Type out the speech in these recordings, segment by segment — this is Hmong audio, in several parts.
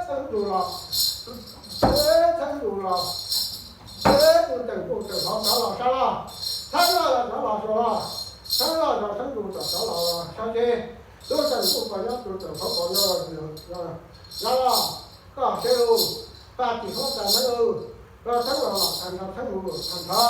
Thawb tus los, thawb tus los, thawb tus teem tus teem hauv rov los sab laj, thawb laj los rov los suav laj, thawb laj los thawb tus rov los sab teb, tus teem tus pos nyob tus teem hauv pos nyob, sab laj, koj saib lus, paj tim huab tais neeb lus, los thawb los los tag nrho thawb mus los tag nrho,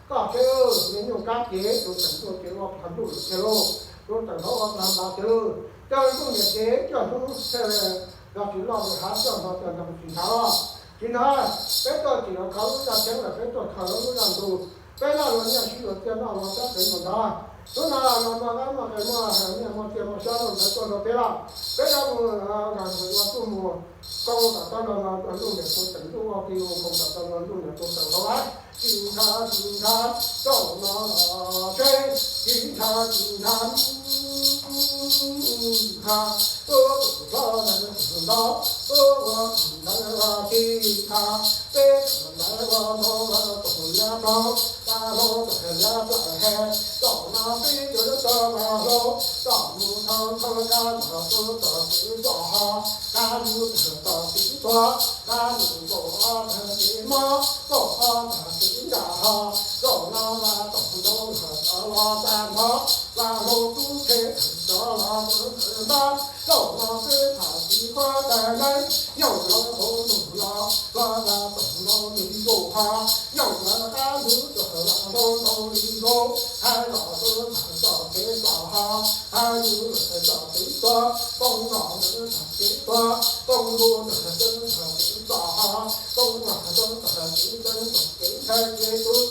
koj saib lus, me nyuj kab ces tus teem tus ces ua pog ntuj lawm tiag lauj, tus teem hauv ua pog npas tiag lauj, coj ntuj niam ces coj hnub los tsis loj hav coj hmo coj ntoo tsis nrhav los tsis nrhav, peb tuaj tsim los kho lub zaj tseeb lawm peb tuaj kho lub zaj ntuj, peb noj luag nyiaj sib luag txiaj noj luag sab pev mus ntag, hnub no los muaj qab muaj qe muaj nyiaj muaj txiaj muaj sab luaj ntawd tuaj rau peb laj, peb yuav mus nkag mus ua tuaj mus, koob tom tau los no ua ntuj niam tus teem ntuj ua ti mus koob tom tau los ntuj niam tus teem hauv laj, tsis nrhav tsis nrhav, zaum no los seb, tsis nrhav tsis nrhav, nrhav, tuaj tus hlob ntawd tus nto, tuaj ua tus ntawd ua tsis nrhav, peb tus ntawd ua nto ua tus liab rau, ta hlo tus liab plam he, zaum no peb yuav lub tau ua hlo, zaum mus thau thau kab los tus txom txiv txom ho, kab lub txom txiv tuag, kab mus kaum ob tag txiv mob, kaum ob tag txiv nram ho, zaum no vas toom ntoo los tau los tag nrho, vas hlo tub rhe tawm rov los tus ntawd ntab, zaum no peb tham txiv huab tais neeb, nyob lawv hauv ntuj los los vas toom ntoo li nkaus ho, nyob lawv qab ntug tuaj vas hlo ntoo li nkaus, hais los tus txom txiv txom ho, hais lus lawm txom txiv tuag, koob los ntawd txom txiv tuag, koob lus ntawd txom txiv txom ho, koob los ntawd txom txiv txom kev ntshai ces tus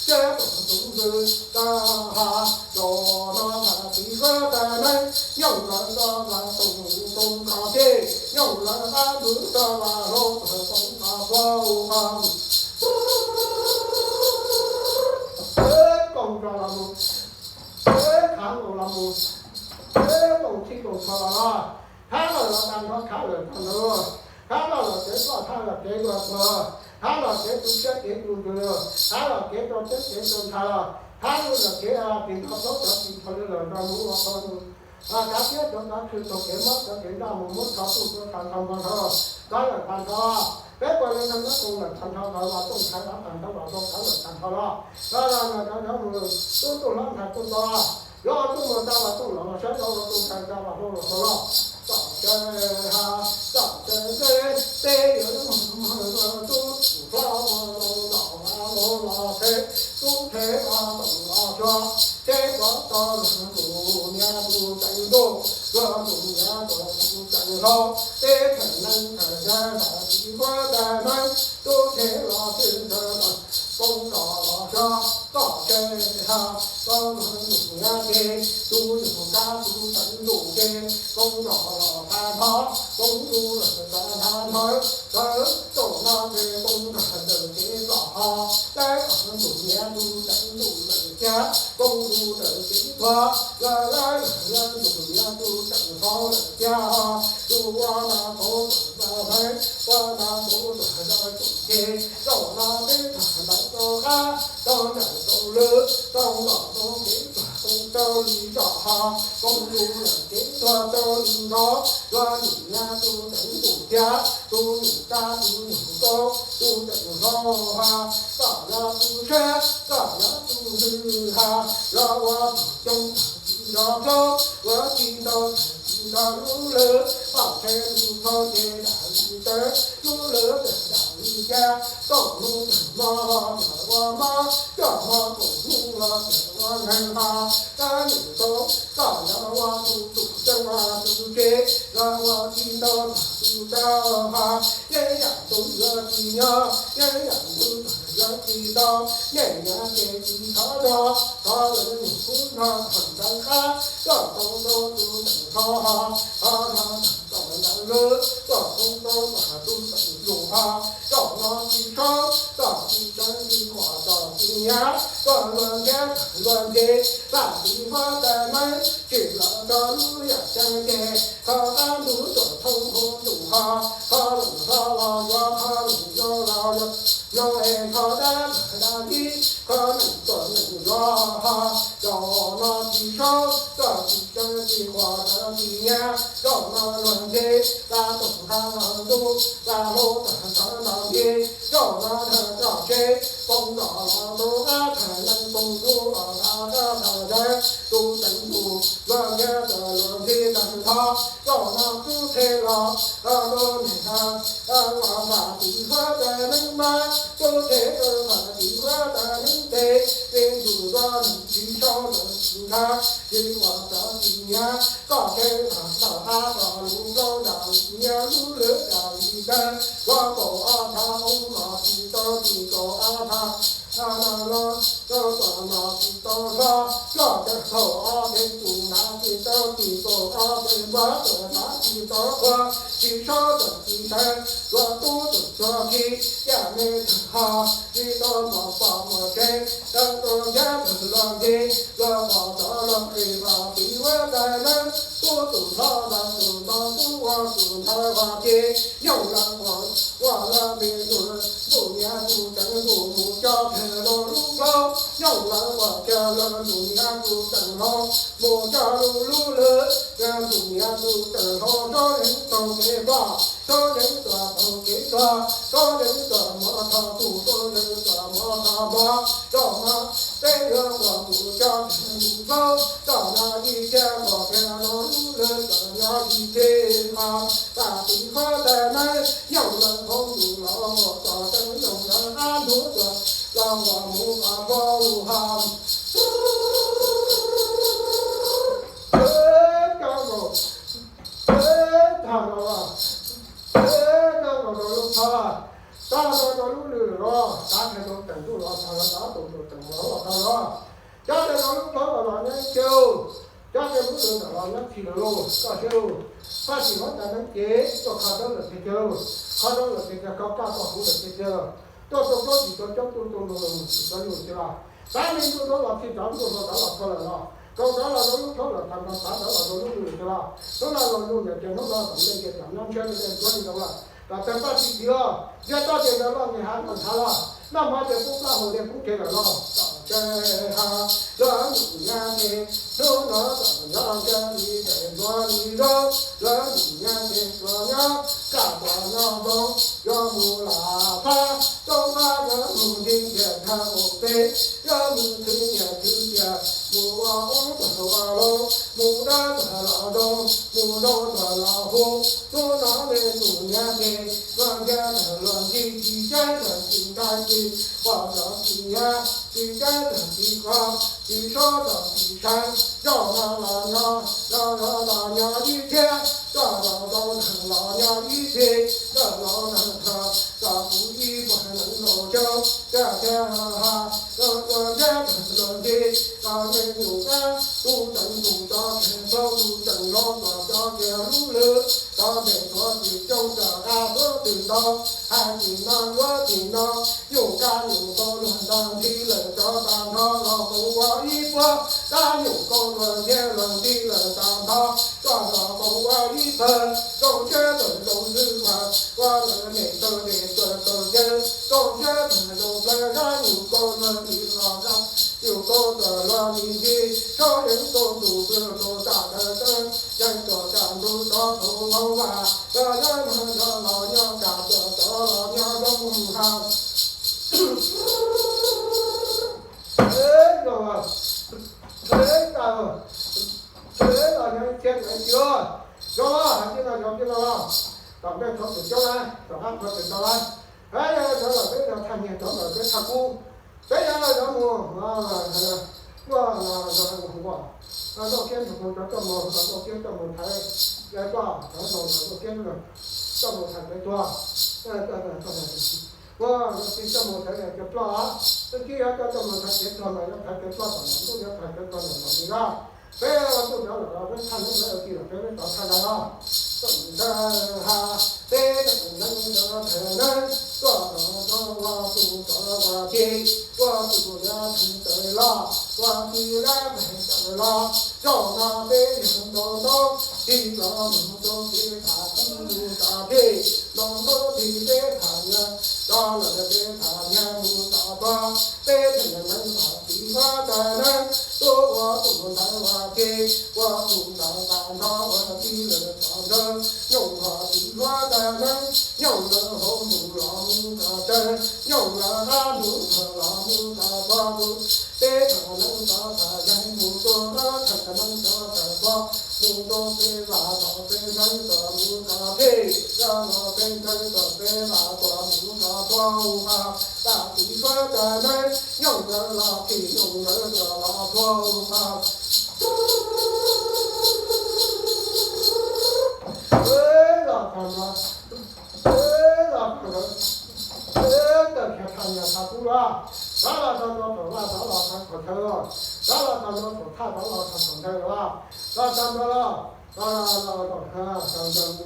sab toom tus ntws tag ha, zaum no tham txiv huab tais neeb, nyob lawv txoj vas toom ntoo nkaus ces, nyob lawv qab ntug txoj vas hlo ntoo nkaus plaub ha. Koob nrog los mus, khav nkaus los mus, koob txhij koob txhua los los, khav lawm los tag nrho khav lawm tag nrho, khav los los kev ploj khav los kev luag tuag, khav los kev tu siab kev tu ntsws, khav los kev rau teb kev rau ntshai los, khav lawm los kev tis nrho plaub cov tis nrho lwj los nrog mus ua qhov mus, kav siab rau kav khw rau kev mob rau kev nraj mus muab rho tuj rau tag nrho npog nrho, khav lawm tag nrho, peb puas li neeg nyob koom lawm tag nrho los los tooj ntshai los tag nrho los rau khav lawm tag nrho los, los los tag nrho mus tub tuj hlob ntshai tuj tau, los tuj mus tau los tooj los los saib rau los tooj ntshai tau los hlo los hlo los, txom tsev ha, txom tsev ntsej, peb yuav tub tub hlob los los los los los tsheb, tub tsheb los toom los xyuas, tsheb kov tau los mus niam tus tseem ntuj, los mus niam tus tseem hlob, peb tseem neeg tseem yav tsis huab tais neeb, tub tsheb los tsheb ntawd los koob los los xyuas, txom tsev ha, koob los mus niam ces tus nyuag kab tus tseem ntuj ces koob los los tag nrho, koob lus lawm tag nrho, tawm zaum no ces koob nrog ntawm kev txom ho, lawv tus niam tus tseem ntuj lawm kiag, koob lus ntawm kev tuag, lawv lawv tus niam tus tseem hlob lawm kiag, lus ua no tau txawm txawm hlawv, ua no tau txawm txawm txum ces, zaum no peb tham ntawm rau qab, tau nrawm tau lwj, tau ntom tau kev txag tau rau li zom ho, koob lus lawm kev tuag rau li nrov, lawv tus niam tus tseem ntuj kiag, tus nyuag kab tus nyuag koob, tus tseem hlob ha, txom yog tus sab, txom yog tus ntxwg ha, los ua tus coob tag tsis nrog plaub, ua tsis ntau tag tsis nrog lub lwj, pom qhia lus thau ces dam li tawv, lub lwj dam li cab, txoom hnub tag hmo los ntawm ua mob, coj hmo txoom hnub los ntawm ua nkeeg ho, kab nyuam tau, txom yog ua tus tus ceeb ua tus tsev, los ua tsis ntau tag tus tsaug ho, yeej yam tus yuav tsis nyob, yeej yam tus tag yuav tsis tau, nyeem nyav ces tsis thov zog, thov lwm hnub no tag ntawd qab, coj tau tau tus tseem hlob ho, ho no tag txom ntawd lwj, coj tau tau tag tus tseem ntuj ho, zaum no tsis tshoob, txom tsis tseev tsis khuam txom tsis nyav, koj luag ntiab luag nce, tam sim huab tais neeb tsim los rau lub yam ceeb ces, kho qab ntug tuam thoob hauv ntuj ho, kho loos hlo los yuav, kho loos yau los yuav, no es kho dab dab li, kho neeg tuam neeg yuav ho, zaum no Tsis sob txoj tsis tseeb tsis quaj txawv tsis nyab, zaum no luag ntsib tag toom qab los ntuj, tag hlo tag txhawv los ntsib, zaum no tag txoj tsheb poob ntom los ntuj, qab tag neeg poob ntuj los tag qab tag tseeb, tus teev tus luag ntsib txawm luag ntsib tag nrho, zaum no tub txhij los ntuj niam los vam tiv huab tais neeb mab, tub txhij los vam tiv huab tais neeb tes, me ntxum ntuj tsis sob txawv tsis nthab, tsis quaj txawv tsis nyab, koj tsheb los nram qab los lub plaub nram li nyiaj, lub lwm nram li teb, koj kaum ob thav ub los tsis tau tsis kaum ob thav, no los tau kom los tsis tau hlob, koj tsheb thaum ob teg tus nrad tsis tau tsis kaum ob teg npab, txawm nrad tsis tau qhuav, tsis sob txawm tsis tseeb, txhua tub txawm txhua khi, yam me txawm ho tsis tau mos pom mos tseeb, tau tau ntiab txawm los nti, los pom txog los qis los tiv huab tais neeb, tub tus hlob los tus nto, tub ua tus ntawd los ces, nyooj los ua ua los me tus, tus niam tus tseem tus mus coj kiag los lub plaub, nyooj los ua kiag los tus niam tus tseem los mus coj los lub lwm, tus niam tus tseem los sob yeeb tau kev ploj, sob yeeb tuam tau kev tuag, sob yeeb tuam mov tho tus, sob yeeb tuam mov tho mov, zaum no peb yuav ua tus coj kiag lub plaub, zaum no ib thiab ua kiag los lub lwm txawm nyob ib teg ho, vam tiv huab tais neeb, nyooj lawv hauv tus los ua txog teeb, nyooj lawv qab ntug tuaj los ua mus qhov npau ha. Tag no, tag no, tag no rau lub thab, tag no rau lub lwm los, tag no rau teem ntuj los tag no, tag tus tus teem mov los tag no, tag no rau lub thab los los nyob ib teg, tag no lub lwm ntawm los nyob txhij lawm lauj, koj saib lauj, Faj Tim huab tais neeb ces tuaj kho dawb lawm tiag tiag lauj, kho dawb lawm tiag tiag, kho kaj kho huv lawm tiag tiag, tuaj tau plaub tsis tau coob, tuaj tau ntuj tsis tau nyuj tiag los, tag me ntuj rov los txhij rov ntuj rov los txog lawm los, rau rov los rau lub thab los tag nrho, tag rov los rau lub lwm tiag los, hnub no los ntuj niam tias hnub no kom nej ces tam nab ntshiab nej ntxuav li ntawd lawm, kom tag Faj Tim tiv los, yog txoj kev ntawd los nqis hav los ntshav los, noj hmo ces pub plab haus dej pub kev lawm los, kom tag ha, los mus nyab ces hnub no kom nyob ntshiab li tes ntxuav li zaub, los mus nyab ces tsuas nyob kaj tsuas nyob zoo, yog mus lam phab tau phab, yog mus nti ntias dhau ua peb, yog mus thwv nyias thwv tias, mus ua ub tag ua loo, mus dawb tag los zoo, mus zoo tag los huv, hnub no me tus nyab ces luag ntiab tag luag nti, tsis ceeb tag tsis ntag tsis pom tag tsis nyab, tsis ceeb tag tsis kho, tsis sob tag tsis seev, zaum no los nyob, zaum no los nyob ib thiab, zaum no zaum no los nyob ib teg, zaum no nag tag, zaum kuv ib puag nees nkaum xyoo, thiab thiab ha ha, zaum tuaj ntiab tag luag nti, los me nyuam qab, tus tseem tus cov kiag plaub, tus tseem los cov cov kiag lub lwm, cov tes tuav tsis coob, cov qab tuav tsis ntau, hais tsis no yuav tsis no, nyuam qab nyuam npau luag nrog nthi lawm cov tag nrho los mus ua ib puag, qab nyuam npau luag ntiab luag nti lawm tag nrho, coj los mus ua ib pawg, zoo siab tawm zoo xwb mas, ua lawm niam tawg niam tawg tawg ces, zoo siab tawm zoo plawg, qab nyuam npau luag nti los qab, nyuam npau tawm luag nti nti, sob yeeb tau tus pw tus tam tawg tawg, yeej tuam tam ntug tov tau hloov vas, los nyob nrog nrog los nyob kam tuam tov los nyob zoo ha. Eb, los, eb, tas, eb, los nyob ib txhia tus ib txhia, zoo, hais tias no yog tias no los, tom ntej thov txim coob lawm, tom qab thov txim ntau lawm, eb, yog cov lawm peb yog thaj niag cov lawm peb thaj kub, peb yog los cov mus, muaj, ua, Nkauj Kiab nrog mus cov tuaj mus, Nkauj Kiab tuaj mus thaiv, yog tuaj, cov no Nkauj Kiab tuaj mus thaiv kev tuag, ua, Nkauj Kiab tuaj mus thaiv kev ploj, Nkauj Kiab yog tuaj mus thaiv kev tuag mas yog thaiv kev ploj tom no, Nkauj Kiab thaiv kev tuag tom no li na. Peb ua ntuj cov lawm peb thaj hnub peb ua tij lawm peb peb cov thaj no los, Txawm ntawd ha, peb txawm neeb rov thawm neeb, tuaj rov rov ua tus rov ua ke, ua tus liab theej tawm los, ua tus liab theej tawm los, zaum no peb yog ntaus ntaub, tsis los mus rau kev tham txij mus tom pej, ntaus ntaub tsis peb tham nyiaj, rov lawm peb tham nyiaj mus tom pog, peb tham nyiaj neeb tom txiv huab tais neeb, tuaj ua tus ntawd ua ke, ua tus ntawd tas nrho ua tij lawm tom ntawd, nyob nrog txiv huab tais neeb, nyob lawv hauv ntuj los mus tom teb, nyob lawv qab ntuj los mus tom pog ntuj, peb tham neeb tom tham yeeb mus rau qab tham neeb tom tham pog, mus rau peb vaj tom peb neeb tom mus tom pej, yog los peb neeb tom peb vaj tom mus tom pog ua, tas txiv huab tais neeb, nyob lawv los tsis nyob lawv los los pog ua. Los tag nrho, los tag nrho, tawm khiav tshaj nyias tshaj kub los, rov los tag nrho tom vaj, rov los tag qhov chaw los, rov los tag nrho tom thaj, rov los tag tom ntawd los, los tag nrho los, los, los, los,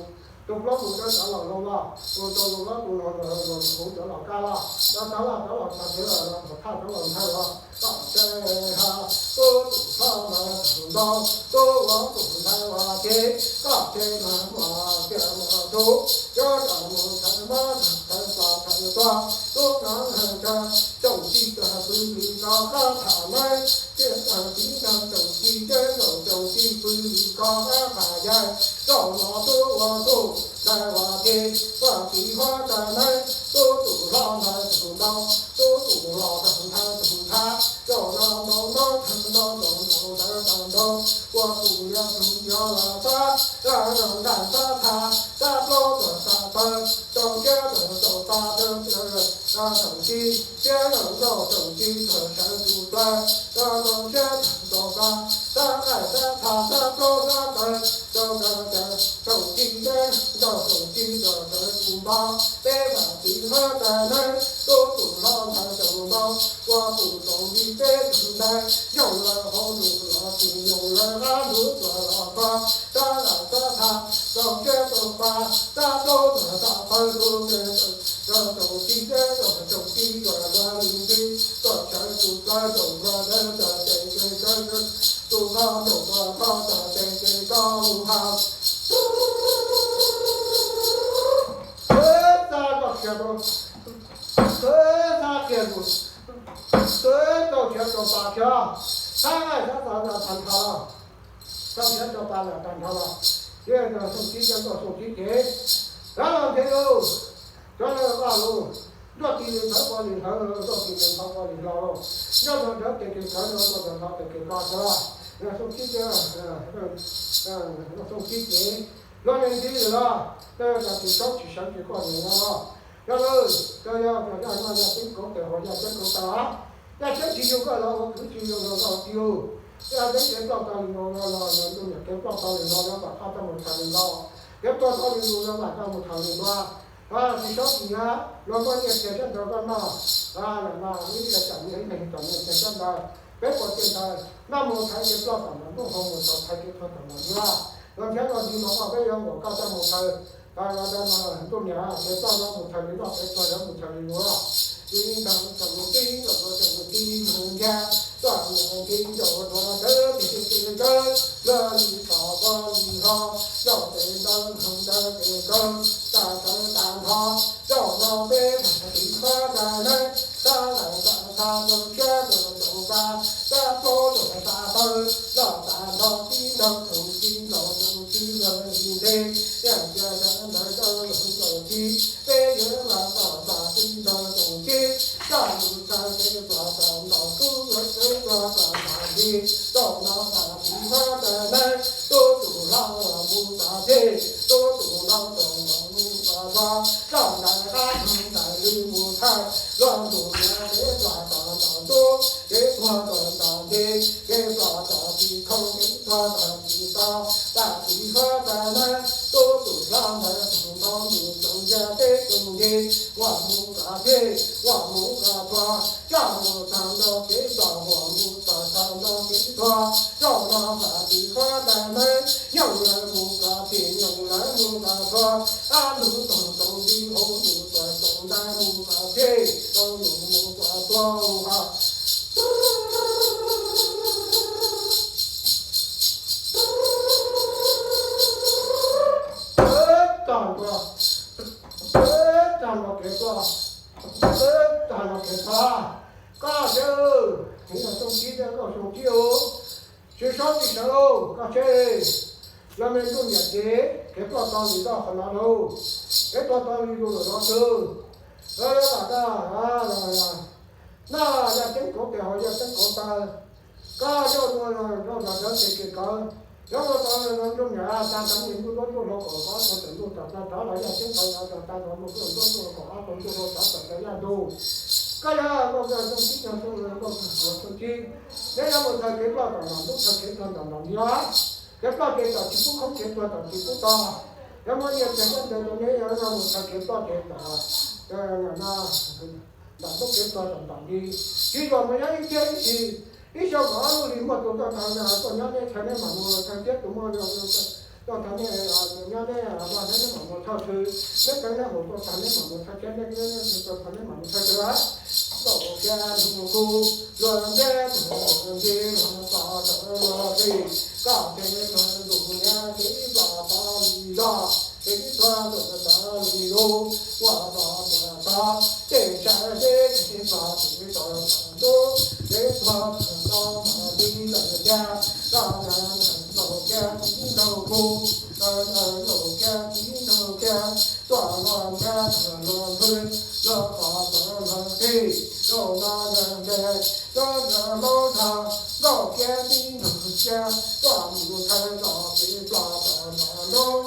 tus plaub tus dawb rov los loo los, tus, tus, tus plaub tus los, los, los, tus huv rov los kaj los, los tag los rov los tag kev los, los tom thaj rov los nthaw los, koj tsev ha, koj tus hlob mas tus ntau, koj ua tus ntawd ua ke, koj tsev mas muaj tiaj muaj tub, cov tau mus thawm mob thawm ploj thawm tuag, tub no nqeeg tag, tsoom txiv tuag pw li koj qab tham neeb, txiv txiv nrog tsoom txiv ceeb nrog tsoom txiv pw li koj qab tham yaig, zaum no tub ua tus ntawd ua ke, koj txiv huab tais neeb, koj tus hlob ntawd tus ntau, koj tus hlob ntawd tus nthav, zaum no ntaus ntaub thawm ntaub ntaus ntaub ntawd tau ntaub, ua tus liab tus yog los txab, nram txab thaj, txab plaub txab tawg, rau siab txab txab txab txab txab txab txib, siab nrog txoom txib txawm sawv tus plawg, rau rau siab txawm txaus qab, txab qaij txab thaj txab plaub txab tawg, rau rau txoom txib siab nrog txoom txib txawm sawv tus npau, peb vam txiv huab tais neeb, tub tus hlob ntawd txoom npau, ua tus txoom txib peb tus ntawd, nyob lawv hauv ntuj los tsis nyob lawv qab ntuj tuaj los pog, txab qaij txab thaj, rau siab txaus qab, txab plaub txab tawg tus rau txoom txib siab nrog txoom txib txawm sawv li ntxi, txawm sawv tus plawg txawm nrog ntawd txawm tes kev kawg, tus hlob nraug tus hlob txawm tes kev kawg ha. Xwb txab koj khiav rau, xwb txab khiav rau, xwb tau khiav rau pas khiav, txab qaij txab thaj tag nrho los, tau khiav rau pas lawm tag nrho los, ces txoom txib cev nrog txoom txib cev, rov los nrhiav lus, rov los vaj lus, nrog tis li ntawd ua li ntawd, nrog tis li ntawd ua li ntawd, nrog ntawd tes kev kawg, nrog ntawd tes kev kawg xwb, txoom txib cev, txoom txib cev, los li ntxiv lawm los, tsis tau tsis sawv tsis koj nim no los, yog lawm, yog, yog, yog, yog, yog, yog ceeb kauv tes hauv yog ceeb kauv tau, yog ceeb tsis yug koj los ua kwv tsis yug los ua tij yug, yog ceeb kev ploj tau li no los, yog ntuj niam kev ploj tau li no los, vam qhov tau mus tham li no, kev ploj tau li no los, vam tau mus tham li no. Tsis txhob txwv, luag muaj nyiaj txiag sab nraud koj noj, lam mas ib yam tsam nyiaj ib yam tsam nyiaj txiag sab nraud, peb puas tiag ntawd, noj mus thaiv kev ploj tom ntawm ntuj, haus mus txaus thaiv kev tuag tom ntawm ntuj. Los nrhiav los nti los ua peb yuav nkaum koj coj mus thawj, ntuj niam kev ploj los mus thawj li noj, kev tuag los mus thawj li luag. Tib ntaug txoom tib ntaug txoom tib ntaug ntiag, txoj niam tib ntaug rhuav dawb tib tib tib dawb, luag li tom ua li ho, ntaug tes ntaug ntaug tes kawg, tas sawv tas nrho, zaum no peb tham txiv huab tais neeb, txab laim txab thaj rau siab rau txoom pab, txab plaub rau txab tawg, los tas nrho tib ntaug txoom tib ntaug txoom tib luag li ntej, yam cia ntawd ntawd rau txoom tib, peb yuav los tom tas tib ntaug txoom tib, txaj mus txaj kev ploj tom ntaus tub yuav kev ploj tom tas nti, zaum no tham txiv huab tais neeb, tub tus hlob los mus tom pej, tub tus nraug los mus tom pog, zaum ntawd qab ntawd li mus thawj, luag ntuj niam kev ploj tom ntaus tub, kev tuag tom tas nti, kev ploj tom tsis thoob, kev tuag tom tsis to, tham txiv huab tais neeb, tub tus hlob ntawd tus nraug mus txoom ntsia peb tus nti, uas mus tom pej, uas mus tom pog, coj mus txog ntua kev ploj, uas mus tom txog ntua kev tuag, zaum no tham txiv huab tais neeb, nyob lawv mus tom pej, nyob lawv mus sawv lauj, koj seb, yog me ntsuj niam ces kev ploj tau li koj qhov no lauj, kev tuag tau li yus lawm no xwb. Lam dag, na, yaj ceeb kauv tes hauv yaj ceeb kauv taw, koj yog ua nrog nrog tes kev kawv, yog ua tau ntsuj niam tag tag niam ntuj duab ntuj hlau kom koj tau tawm ntuj tawm plaws rov los yaj ceeb kauv tawm tag los mus ntuj duab ntuj hlau kom koj tau ntuj hlau rov tawm plaws yaj ntug. Koj yog nkauj kawg xyoo tsib nyog xyoo nkauj kawg xyoo tsib, neb yuav mus txog kev ploj tom ntom ntub txog kev tuag ntom ntom ni os. Kev ploj kev tom tsis pub khoob kev tuag tom tsis pub tog. Yog muaj nyiaj txiag nyiaj ntev rau neb yuav mus txog kev ploj kev tom, ntom ntub kev tuag tom ntom ni. Tsis yuav mus nyob ib tiag ib tsis, ib xyoo kom ob lub hlis muaj tus tuaj thov neb, tuaj nyob neb thawj neb mam mus thawj thiab tus muaj tuaj thov neb, nyob neb vaj neb mam mus thawj khw, neb teev neb haum tuaj thov neb mam mus thawj thiab neb tuaj thov neb mam mus thawj khw. Nkauj kiag mus kuv luag ntiab tus nti los pom tawm los ris, koj ces mus ntus niab ces ib plos tod li zog, ces ib tuag tuam tawv li lub ua plos tuam tod, ces sawv deb ces plos ces tau tawm ntuj, ces tuag tau mas li lawm thiab, koj ntaus kiag tib ntaus kuv, ntaus kiag tib ntaus kiag, tuaj los ntiab tuaj los npw, los pom tuaj los ris, los no ntiab ntiab, los ntiab los nrog, ntaus kiag tib ntaus kiag, tuaj mus thawj los ces plos tawm los lub,